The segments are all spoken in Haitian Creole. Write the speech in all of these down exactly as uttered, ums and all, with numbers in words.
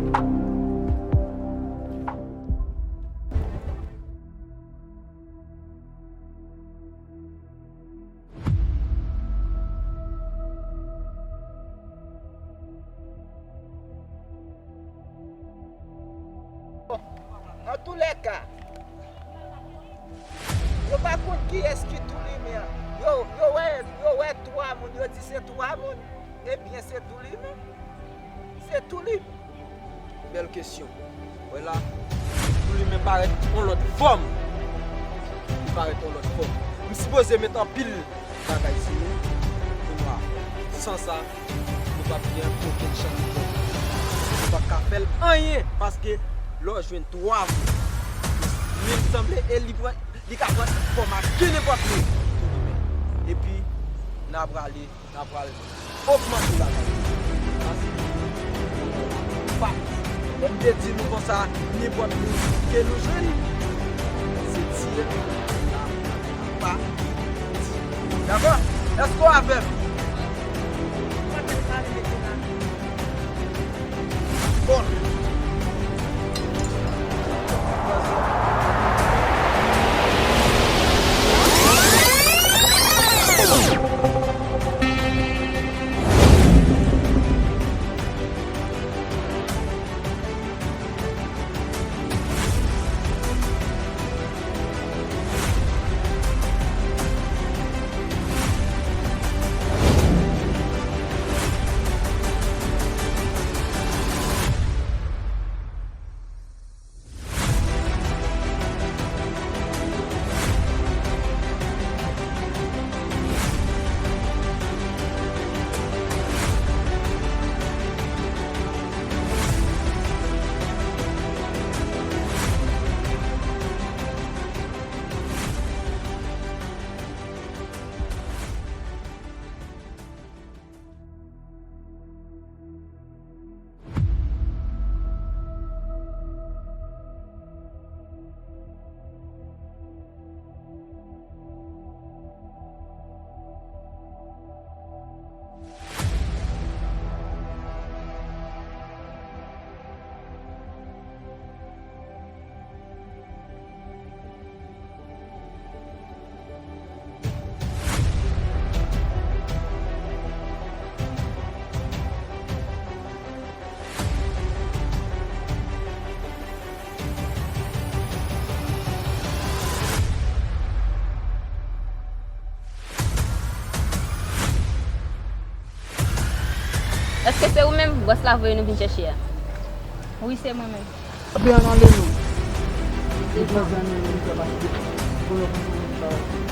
Bon, antoulèka, yo pa konn kiyès ki tou limen an. Yo, yo wè, yo wè twa moun, yo di se twa moun. Ebyen, se tou limen. Se tou limen. Bèl kesyon. Wè la, tou limen parèt yon lòt fòm. Li parèt yon lòt fòm. M sipoze met anpil bagay sou nou. Pou nou a. San sa, nou p ap gen okenn chans. Nou p ap ka fè l anyen. Paske lè w jwenn twa moun, li sanble e li pran, li ka pran fòm a ki nenpòt moun. Epi, n a prale. N a pral ogmante bagay yo. Paske, pa, lè m te di nou konsa, nenpòt moun ke nou jwenn, se tiye l, n a pa di. Dakò? Èske w avè m? Kote l pale mete la? Bon. Èske se ou menm bòs la voye nou vin chèche a? Wi, se mwen menm. Byen ale nou. Li pran zanmi li fè pase pou yo konn travay.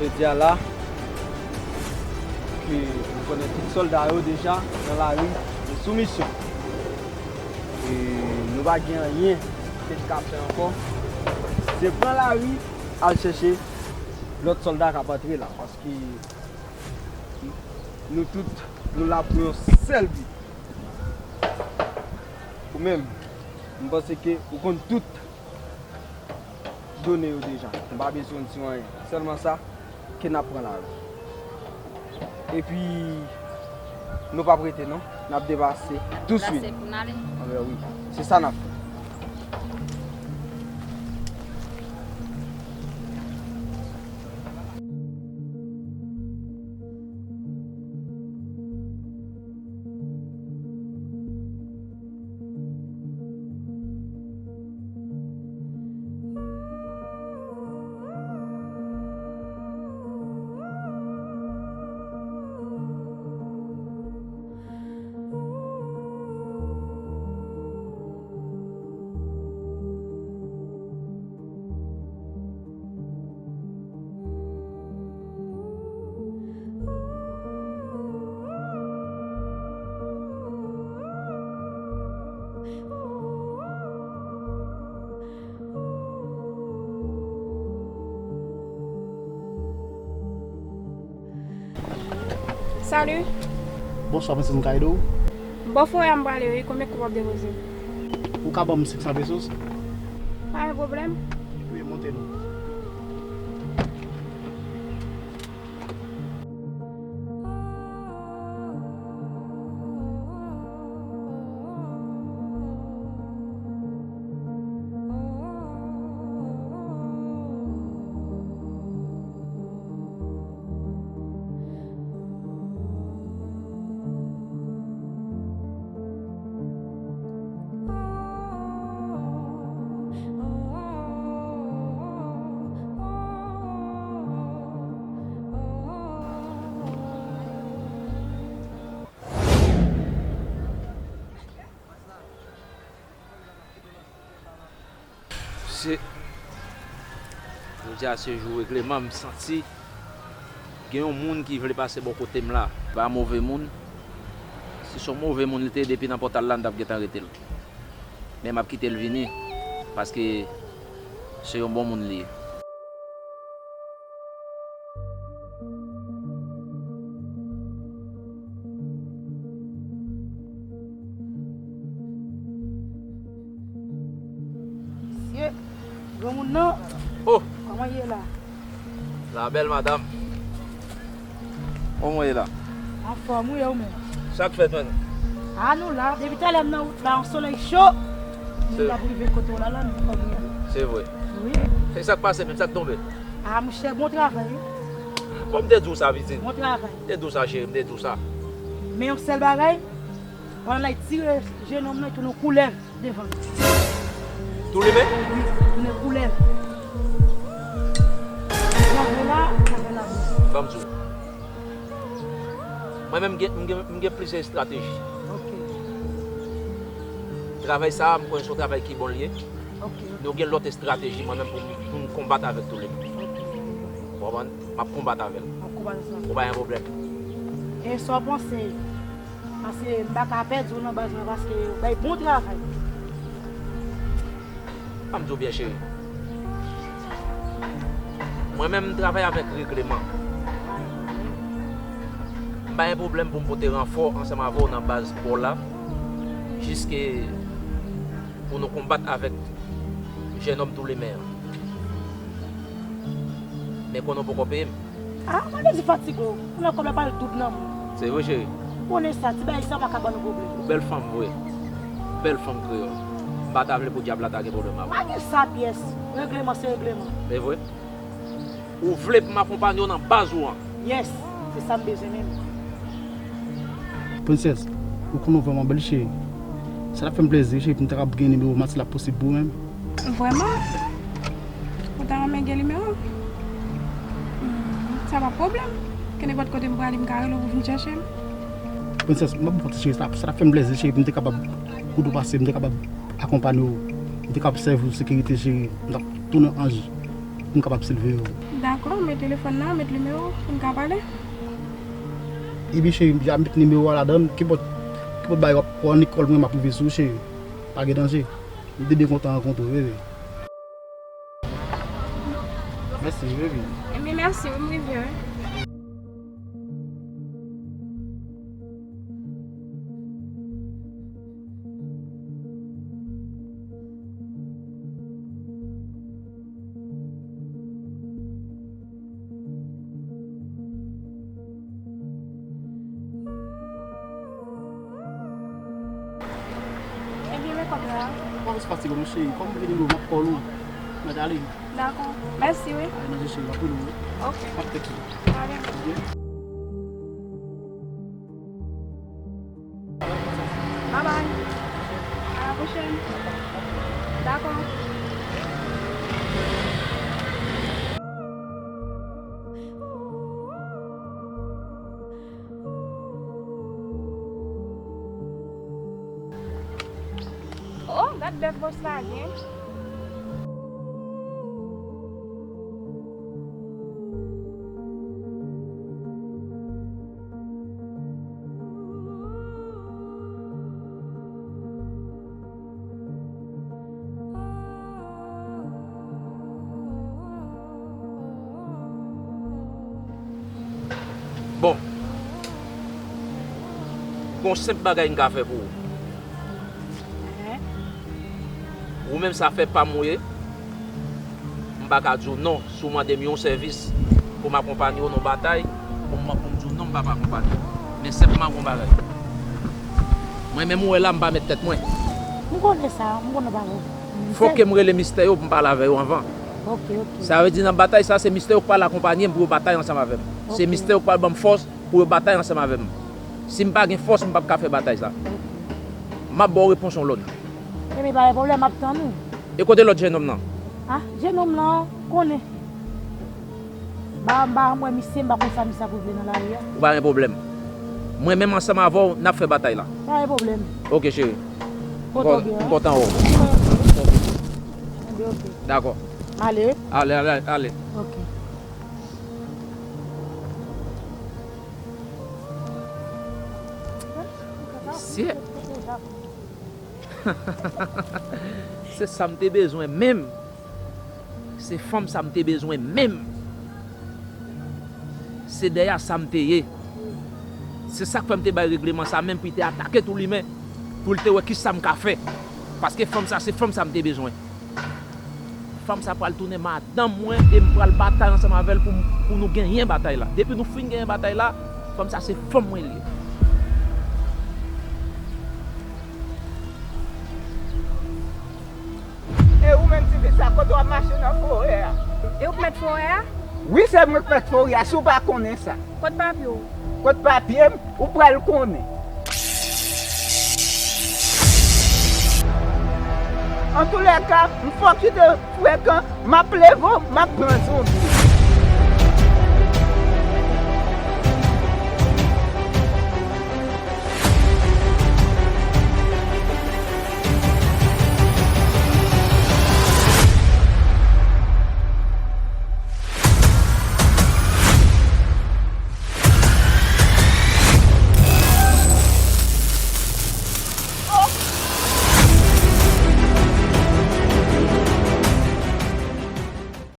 E jodi a la, ke nou konnen tout sòlda yo deja nan lari, yo sou misyon. E nou pa gen anyen ke n ka fè ankò. Se pran lari, al chèche lòt sòlda k ap antre la, paske nou tout, nou la pou yon sèl bi. Ou menm, m panse ke ou konn tout done yo deja. M pa bezwen di w anyen. Sèlman sa, ke n ap pran lari. Epi, nou p ap rete non. N ap depase touswit. Anben wi. Se sa n ap fè. Salut. Bonswa, prensès, m ka ede w? Bò forè a m prale wi, konbyen kòb w ap depoze? Ou ka ban m senk san pesos? Pa gen pwoblèm. Wi, monte non. Se, jodi a se jou regleman, m santi gen yon moun ki vle pase bò kote m la. Pa move moun. Si se yon move moun li te ye, depi nan pòtal la, m t ap gentan rete l. Men m ap kite l vini, paske se yon bon moun li ye. Mesye, granmoun nan. Oh! Kòman ye la? La bèl madanm. Kòman w ye la? Anfòm wi, e ou menm? Sa k fèt menm? A nou la, depi talè m nan wout la, yon solèy cho. Moun k ap rive kote w la la, nou fòm wi. Se vre. Wi. E sa k pase menm, sa k tonbe? A monchè, bon travay wi. Bon, m te di w sa, pitit. Bon travay. M te di w sa, cheri, m te di w sa. Men yon sèl bagay, pandan l ap tire jennonm nan, tounen koulèv devan l. Tou limen? Wi, tounen koulèv. Travay la, travay la. Ban m di w. Mwen menm, m gen, m gen, m gen plizyè estrateji. Ok. Travay sa a, m konnen se yon travay ki bon l ye. Ok. Nou gen lòt estrateji, mwen menm, pou m, pou m konbat avèk tou limen. Ok. Ou konprann? M ap konbat avè l. M ap konbat ansanm. Ou pa gen pwoblèm. E sa w panse? Paske m pa ka pèdi w nan baz mwen paske w bay bon travay. An m di w byen, cheri. Mwen menm, m travay avèk regleman. M pa gen pwoblèm pou m pote ranfò ansanm avè w nan baz pa w la, jiske pou nou konbat avèk jennonm tou limen an. Men konnen w poko peye m. A, pa bezwen fatige w. Kounye a kòb la pral doub nan men w. Se vre, cheri. Ou konnen sa, ti bagay sa pa ka ban nou pwoblèm. Ou bèl fanm vre. Bèl fanm kreyòl. M pa ta vle pou dyab la ta gen pwoblèm avè w. Pa gen sa pyès. Regleman se regleman. Se vre. Ou vle pou m akonpanye w nan baz ou an? Yes, se sa m bezwen menm. Prensès, ou konnen w vrèman bèl, cheri. Sa t ap fè m plezi, cheri, pou m ta kapab gen nimewo w, m a si l ap posib pou ou menm. Vrèman? Ou ta renmen gen nimewo m? Hmm, sa pa pwoblèm. Kenenpòt kote m prale, m ka rele w pou w vin chèche m. Prensès, m ap ba w manti, cheri, sa, sa t ap fè m plezi, cheri, pou m te kapab koute w pase, pou m te kapab akonpanye w, pou m te kapab sèvi w sekirite, cheri. M t ap tounen anj pou m kapab siveye w. Dakò, men telefòn nan, met nimewo w pou n ka pale. Ebyen, cheri, m deja met nimewo a ladan l, kenpòt, kenpòt bagay w ap, w ap annik kòl mwen, m ap rive sou ou, cheri. Pa gen danje. M te byen kontan rankontre w, bebe. Mèsi, bebe. Ebyen, mèsi, wi, m rive, wi. Pa fatige non cheri, kòm m vini dlo m ap kòl ou. Mwen ale. Dakò. Mèsi wi. Ale manje cheri, m ap rele w wi. Ok. M ap tèks ou. Ale. Ok. Bye bye. À la prochaine. Dakò. Oh, gad bèf bòs la gen. Bon, gon senp bagay m ka fè pou ou. Ou menm sa fè pa m ou ye. M pa ka di w non si w mande m yon sèvis pou m akonpanye w nan batay, pou m, pou m di w non, m p ap akonpanye w. Men senpman gon bagay. Mwen menm ou wè la, m pa met tèt mwen. M konnen sa, m konnen pa vre. Fòk ke m rele mistè yo pou m pale avè yo anvan. Ok, ok. Sa vle di nan batay sa, se mistè yo k pral akonpanye m pou yo batay ansanm avè m. Se mistè yo k pral ban m fòs pou yo batay ansanm avè m. Si m pa gen fòs, m p ap ka fè batay sa. M ap ba w repons yon lòt jou. Ebyen, pa gen pwoblèm, m ap tann ou. E kote lòt jennonm nan? Ah, jennonm nan, konnen. M pa, m pa janm wè misye, m pa konn sa misye ap regle nan lari a. Ou pa gen pwoblèm. Mwen menm ansanm avè w, n ap fè batay la. Pa gen pwoblèm. Ok, cheri. M kontan wè w. Ebyen, ok. Dakò. M ale, wi. Ale, ale, ale. Ok. Mesye. Se sa m te bezwen menm. Se fanm sa m te bezwen menm. Se dèyè sa m te ye. Se sa k fè m te bay regleman sa menm pou l te atake tou li menm. Pou l te wè kisa m ka fè. Paske fanm sa, se fanm sa m te bezwen. Fanm sa pral tounen madanm mwen e m pral batay ansanm avè l pou, pou nou genyen batay la. Depi nou fin genyen batay la, fanm sa se fanm mwen li ye. E ou menm ti fi sa, kote w ap mache nan forè a? E ou k mèt forè a? Wi, se mwen k mèt forè a, si w pa konnen sa. Kot papye w? Kot papye m? Ou pral konnen. Antoulèka, m fòk kite frekan, m ap leve w, m ap pran zonbi.